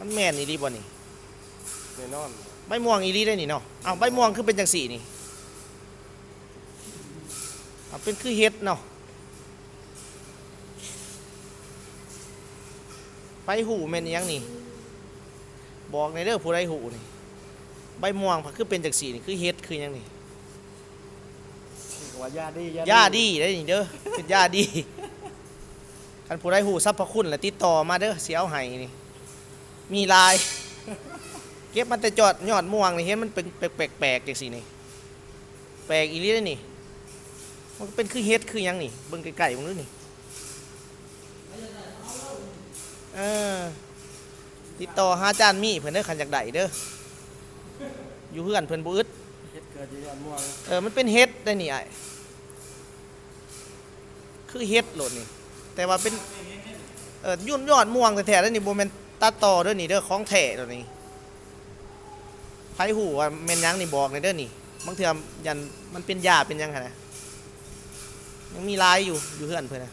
ມັນແມ່ນອີ່ຫຼີບໍ່ນີ້? ແນ່ນອນ. ໃບມ່ວງອີ່ຫຼີເດ້ນີ້ເນາະ. ເອົ້າ ໃບມ່ວງຄືເປັນຈັ່ງຊີ້ນີ້? ເອົາ ເປັນຄືເຫັດເນາະ. ໃຜຮູ້ແມ່ນອີ່ຫຍັງນີ້? ບອກແດ່ເດີ ຜູ້ໃດຮູ້ນີ້. ໃບມ່ວງພັດຄືເປັນຈັ່ງຊີ້ນີ້ ຄືເຫັດຄືຫຍັງນີ້? ວ່າຢາດີ ຢາດີເດ້ນີ້ເດີ ເປັນຢາດີ. ຄັນຜູ້ໃດຮູ້ສັບພະຄຸນລະຕິດຕໍ່ມາເດີ ຊິເອົາໃຫ້ນີ້ ມີຫຼາຍ. ເກັບມາແຕ່ຍອດ ຍອດມ່ວງນີ້ ເຫັນມັນເປັນແປກໆຈັ່ງຊີ້ນີ້ ແປກອີ່ຫຼີເດ້ນີ້. ມັນກໍເປັນຄືເຫັດຄືຫຍັງນີ້ ເບິ່ງໃກ້ໆເບິ່ງດູນີ້. ເອີ ຕິດຕໍ່ຫາຈານມີເພິ່ນເດີ ຄັນຢາກໄດ້ເດີ. ຢູ່ເຮືອນເພິ່ນບໍ່ອຶດ. ເຫັດເກີດຢູ່ຍອດມ່ວງ. ເອີ ມັນເປັນເຫັດໄດ໋ນີ້ອ້າຍ. ຄືເຫັດໂລດນີ້ ແຕ່ວ່າເປັນ ເອີ ຍອດ ຍອດມ່ວງແທ້ໆເດ້ນີ້ ບໍ່ແມ່ນຕັດຕໍ່ເດີນີ້ເດີ ຂອງແທ້ໂລດນີ້. ໃຜຮູ້ວ່າແມ່ນຫຍັງນີ້ບອກແດ່ເດີນີ້. ບາງເທື່ອຢ້ານມັນເປັນຢາເປັນຫຍັງຫັ້ນນະ. ຍັງມີຫຼາຍຢູ່ ຢູ່ເຮືອນເພິ່ນນະ.